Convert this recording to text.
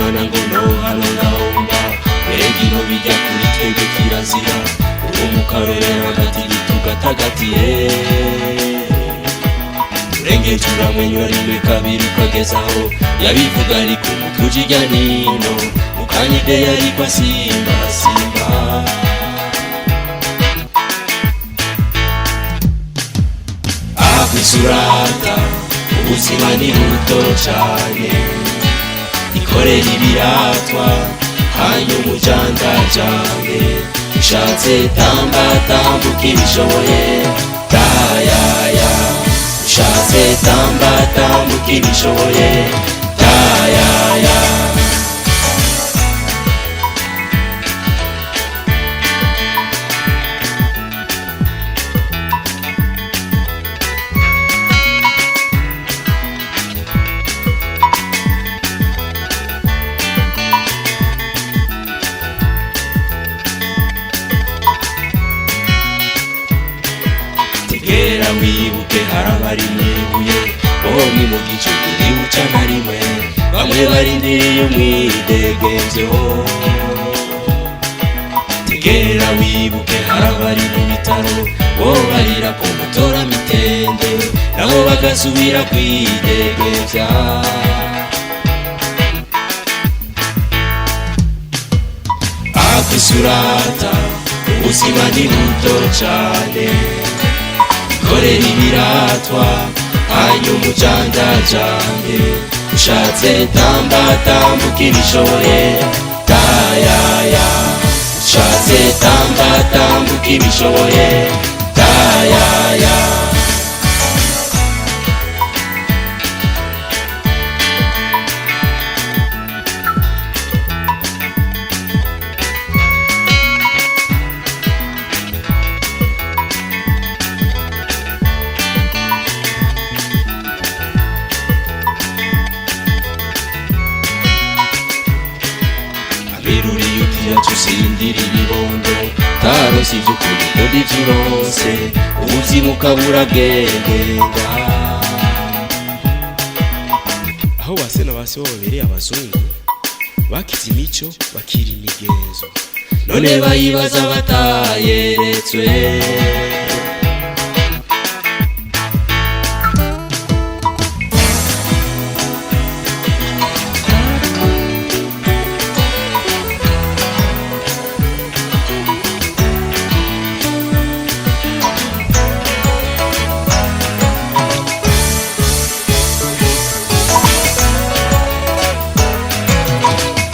Urunana ngo nohana ngahomba. Mbega ino bijya kuri twebwe kirazira. Uwo mukarorero hagati gitugatagatiye. Urengeje uramwenyura rimwe, kabiri, ukagezaho. Yabivuga ariko umutwe uja irya nino. Mukanyide yariko asimba simba. Aha kw'isurata ubuzima ni buto cane. Ikorera ibiratwa hanyuma ujandajande. Ushatse tamba, tambuka ibishoboye, tayaya. Ushatse tamba, tambuka ibishoboye, tayaya. Tegera wibuke, harabari mwibuye bomwe mu gicuku ntibuca na rimwe. Bamwe barindiriye umwidegemvyo. Tegera wibuke, harabari mu bitaro bo barira ku mutora mitende, nabo bagasubira kwidegemvya. Akwisurata ubuzima ni buto cane. Korera ibiratwa hanyuma ujandajande. Ushatse tamba, tambuka ibishoboye, tayaya. Ushatse tamba, tambuka ibishoboye, tayaya. Amiruriye uti usindira ibibondo taronse ivy'ukuri, ukunda ivyo uronse, ubuzima ukabura bwengenda. Aho base na base bo babereye abazungu bakize imico, bakira imigenzo, none bayibaza batayeretswe.